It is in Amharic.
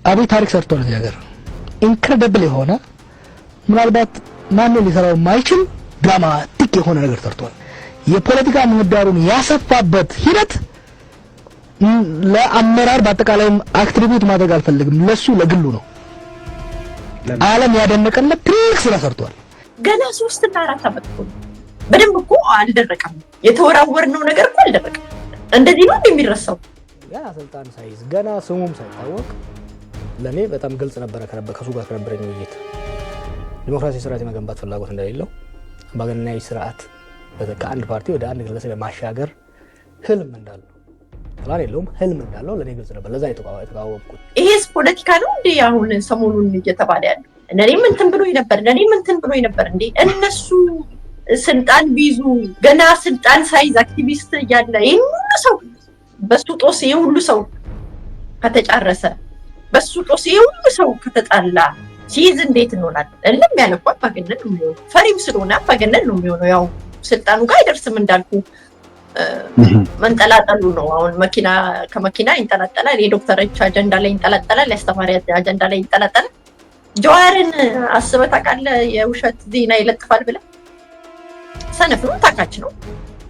አብይ ታሪክ ሰርቷል። እዚህ ሀገር incredible የሆነ፣ ምናልባት ማንም ሊሰራው የማይችል dramatic የሆነ ነገር ሰርቷል። የፖለቲካ ምህዳሩን ያሰፋበት ሂደት ለአመራር በአጠቃላይም attribute ማድረግ አልፈልግም። ለሱ ለግሉ ነው። ዓለም ያደነቀለት ትልቅ ስራ ሰርቷል። ገና 3 እና 4 ዓመት እኮ ነው። በደንብ እኮ አልደረቀም። የተወራወርነው ነገር እኮ አልደረቀም። እንደዚህ ነው እንደሚረሳው። ገና ስልጣን ሳይዝ፣ ገና ስሙም ሳይታወቅ ለእኔ በጣም ግልጽ ነበረ ከሱ ጋር ከነበረኝ ውይይት፣ ዲሞክራሲ ስርዓት የመገንባት ፍላጎት እንደሌለው፣ አምባገነናዊ ስርዓት ከአንድ ፓርቲ ወደ አንድ ግለሰብ የማሻገር ህልም እንዳለው፣ ፕላን የለውም፣ ህልም እንዳለው ለእኔ ግልጽ ነበር። ለዛ የተቃወምኩት። ይሄስ ፖለቲካ ነው እንዴ? አሁን ሰሞኑን እየተባለ ያለው እነኔም እንትን ብሎ ነበር፣ እነኔም እንትን ብሎ ነበር እንዴ? እነሱ ስልጣን ቢይዙ፣ ገና ስልጣን ሳይዝ አክቲቪስት እያለ ይህን ሁሉ ሰው፣ በሱ ጦስ ይህ ሁሉ ሰው ከተጫረሰ፣ በሱ ጦስ ይህ ሁሉ ሰው ከተጣላ፣ ሲይዝ እንዴት እንሆናለን? እልም ያለ እኮ አምባገነን ነው የሚሆነው። ፈሪም ስለሆነ አምባገነን ነው የሚሆነው። ያው ስልጣኑ ጋር አይደርስም እንዳልኩ፣ መንጠላጠሉ ነው። አሁን መኪና ከመኪና ይንጠላጠላል። የዶክተሮች አጀንዳ ላይ ይንጠላጠላል። የአስተማሪ አጀንዳ ላይ ይንጠላጠላል። ጀዋርን አስበህ ታውቃለህ? የውሸት ዜና ይለጥፋል ብለህ? ሰነፍ ነው፣ ታካች ነው።